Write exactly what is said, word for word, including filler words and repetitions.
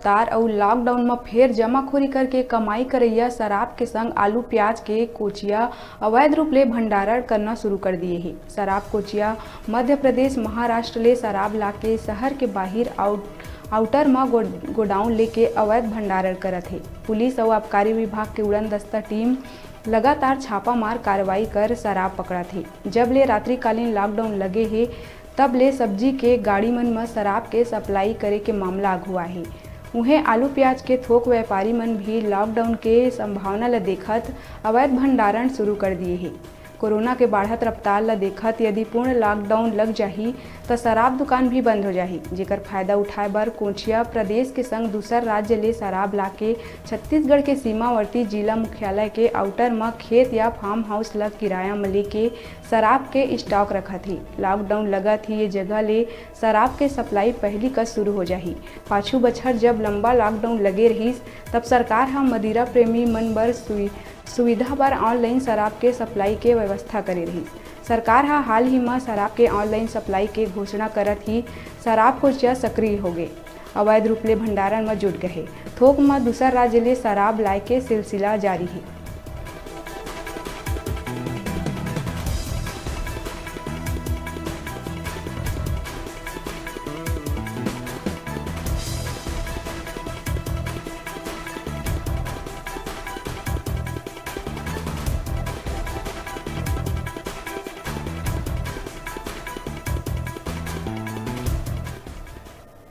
तार अउ लॉकडाउन म फेर जमाखोरी करके कमाई करइया शराब के संग आलू प्याज के कोचिया अवैध रूप ले भंडारण करना शुरू कर दिए हे। शराब कोचिया मध्य प्रदेश, महाराष्ट्र ले शराब लाके शहर के बाहिर आउट-, आउटर म गो-, गोडाउन लेके अवैध भंडारण करत हे। पुलिस अउ आबकारी विभाग के उड़न दस्ता टीम लगातार छापामार कार्रवाई कर शराब पकड़त हे। जब ले रात्रिकालीन लॉकडाउन लगे हे, तब ले सब्जी के गाड़ी मन म शराब के सप्लाई करे के मामला आघू आए हे। उहें, आलू प्याज के थोक व्यापारी मन भी लॉकडाउन के संभावना ल देखत अवैध भंडारण शुरू कर दिए हे। कोरोना के बाढ़त रफ्तार ल देखत यदि पूर्ण लॉकडाउन लग जाही, त शराब दुकान भी बंद हो जाही, जेकर फायदा उठाए बर कोचिया प्रदेश के संग दूसर राज्य ले शराब लाके छत्तीसगढ़ के सीमावर्ती जिला मुख्यालय के आउटर म खेत या फार्म हाउस ल किराया म लेके शराब के स्टॉक रखत हे। लॉकडाउन लगत ही ये जगह ले शराब के सप्लाई पहिली कस शुरू हो जाही। पाछू बछर जब लंबा लॉकडाउन लगे रहिस, तब सरकार ह मदिरा प्रेमी मन बर सुवि-, सुविधा बर ऑनलाइन शराब के सप्लाई के व्यवस्था करे रहिस। सरकार ह हाल ही म शराब के ऑनलाइन सप्लाई के घोषणा करत ही शराब कोचिया सक्रिय होगे, अवैध रूप ले भंडारण म जुट गए हे। थोक म दूसर राज्य ले शराब लाए के सिलसिला जारी हे।